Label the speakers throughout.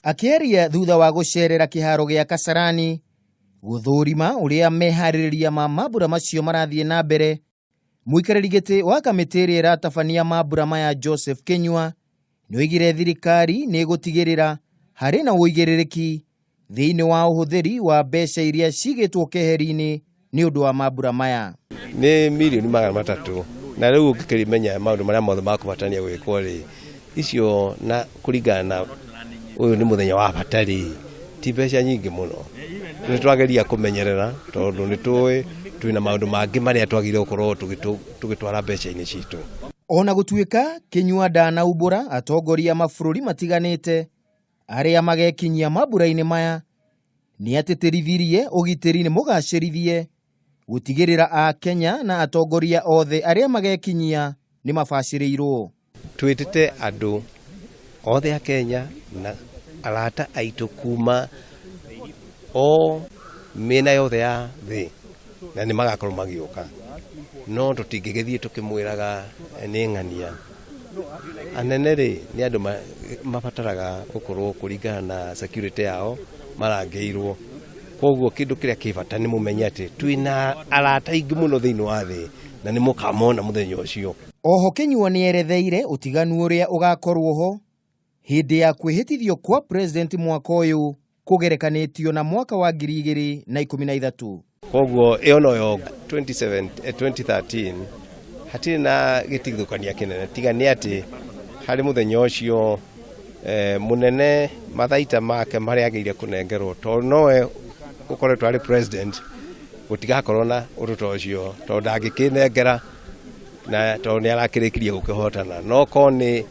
Speaker 1: Akĩaria thutha wa gũcerera kĩharo gĩa Kasarani gũthũrima ũrĩa meharĩrĩria ma mambura macio marathiĩ na mbere, mũikarĩri gĩtĩ wa kamĩtĩ ĩrĩa ĩratabania mambura maya Joseph Kinyua nĩoigire thirikari nĩ ĩgũtigĩrĩra harĩ na ũigĩrĩrĩki thĩinĩ wa ũhũthĩri wa mbeca iria cigĩtwo keheri-inĩ nĩ ũndũ wa mambura maya.
Speaker 2: Nĩ mirioni 300, na rĩu ũngĩkĩmenya maũndũ marĩa mothe makũbatania gwĩkwo rĩ, icio na kũringana na ũyũ nĩ mũthenya wa bata rĩ, ti mbeca nyingĩ mũno. Nĩ twageria kũmenyerera tondũ nĩ tũĩ twĩna maũndũ mangĩ marĩa twagĩrĩirwo gũkorwo tũgĩtwara mbeca-inĩ citũ.
Speaker 1: Ona gũtuĩka Kinyua ndanaumbũra atongoria mabũrũri matiganĩte arĩa magekinyia mambura-inĩ maya, nĩ atĩtĩrithirie ũgitĩri nĩ mũgacĩrithie gũtigĩrĩra a Kenya na atongoria othe arĩa magekinyia nĩ mabacĩrĩirwo.
Speaker 2: Twĩtĩte andũ othe a Kenya na arata aitũ kuma o mĩena yothe ya thĩ, na nĩ magakorwo magĩũka, no tũtingĩgĩthiĩ tũkĩmwĩraga nĩ ng'ania. Anene rĩ, nĩ andũ mabataraga gũkorwo kũringana na security yao marangĩirwo, koguo kĩndũ kĩrĩa kĩ bata nĩ mũmenye atĩ twĩna arata aingĩ mũno thĩinĩ wa thĩ na nĩ mũkamona mũthenya ũcio.
Speaker 1: Oho Kinyua nĩ eretheire ũtiganu ũrĩa ũgakorwo ho hĩndĩ ya kwĩhĩtithio kwa president mwaka ũyũ kũgerekanĩtio na mwaka wa 2013.
Speaker 2: Koguo ĩyo noyo 2013 hatirĩ na gĩtigithũkania kĩnene, tiga nĩ atĩ harĩ mũthenya ũcio mũnene mathaita make marĩa agĩrĩire kũnengerwo tondũ nowe ũkoretwo arĩ president, gũtigakorwo na ũndũ ta ũcio tondũ ndangĩkĩnengera na tondũ nĩ arakĩrĩkirie gũkĩhotana, no korwo nĩ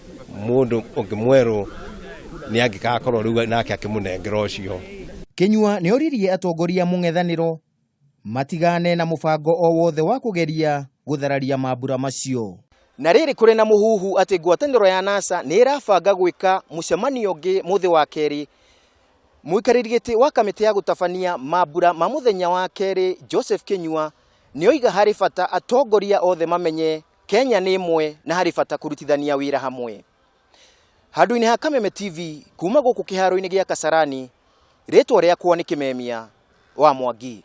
Speaker 2: mũndũ ũngĩ mwerũ nĩ angĩgakorwo rĩu nake akĩmũnengera ũcio.
Speaker 1: Kinyua nĩ oririe atongoria mũng'ethanĩro matigane na mũbango o wothe wa kũgeria gũthararia mambura macio. Na rĩrĩ kũrĩ na mũhuhu atĩ ngwatanĩro ya NASA nĩ ĩrabanga gwĩka mũcemanio ũngĩ mũthĩ wa kerĩ, mũikarĩri gĩtĩ wa kamĩtĩ ya gũtabania mambura ma mũthenya wa kerĩ Joseph Kinyua nĩ oiga harĩ bata atongoria othe mamenye Kenya nĩ ĩmwe na harĩ bata kũrutithania wĩra hamwe. Handũ-inĩ ha Kameme TV kuma gũkũ kĩharo-inĩ gĩa Kasarani, rĩtwa rĩakwa nĩ Kĩmemia wa Mwangi.